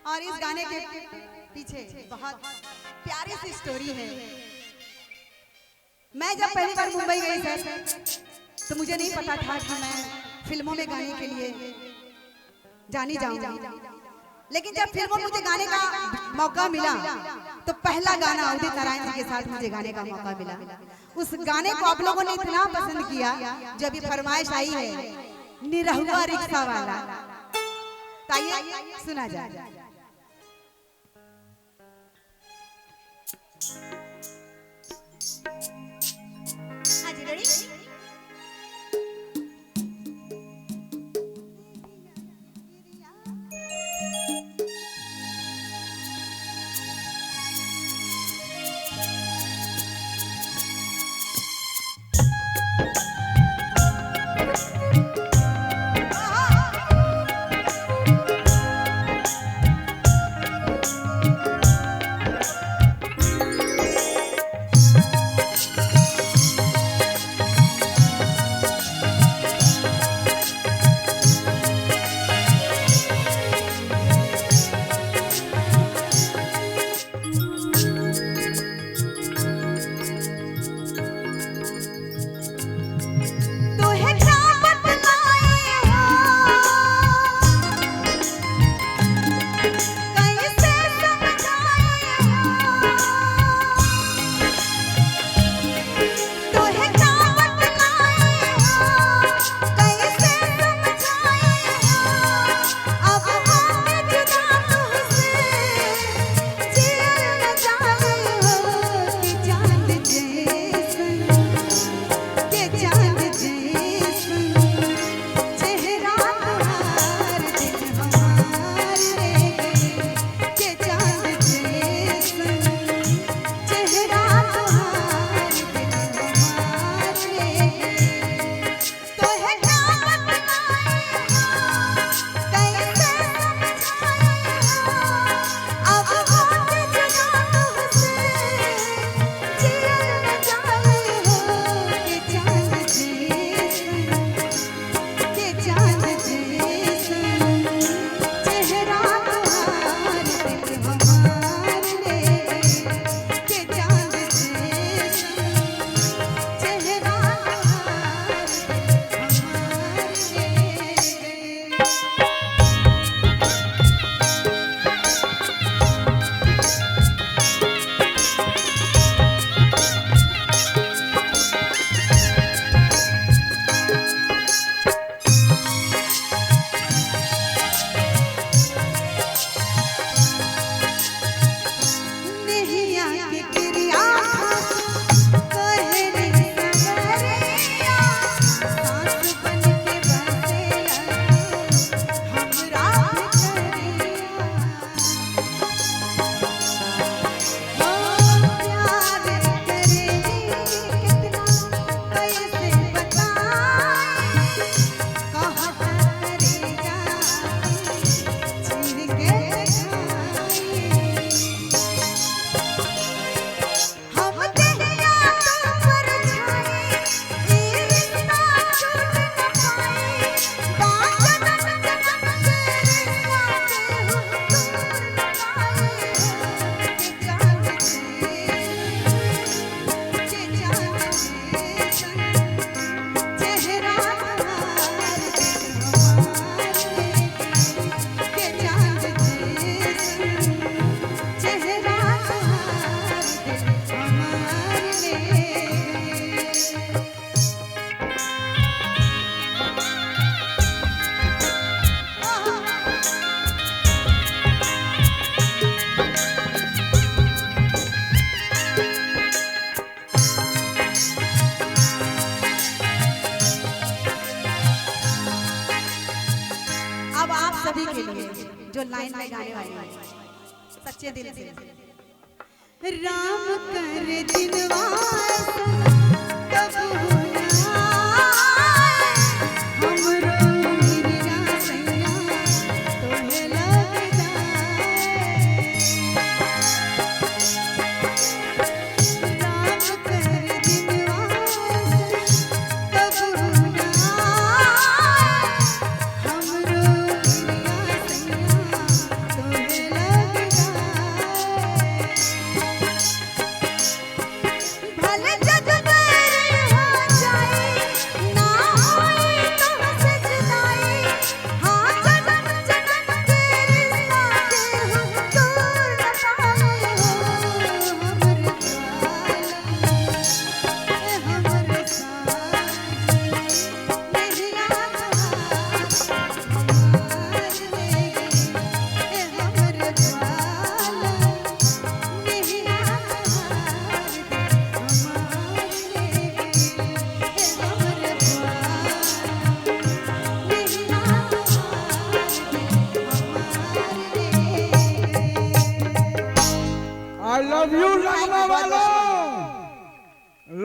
और इस गाने के पीछे बहुत प्यारी सी स्टोरी है। मैं जब पहली बार मुंबई गई सर, तो मुझे नहीं पता था कि मैं फिल्मों में गाने के लिए जानी जाऊंगी, लेकिन जब फिल्मों में मुझे गाने का मौका मिला तो पहला गाना उदित नारायण जी के साथ मुझे गाने का मौका मिला। उस गाने को आप लोगों ने इतना पसंद किया, जब ये फरमाइश आई है निरहुआ रिक्शा वाला, तो आइए सुना जाए। हाँ जी, रेडी? अब आप सभी के लिए जो लाइन में गाने वाले हैं, सच्चे दिल से राम कर जिनवास कबूल।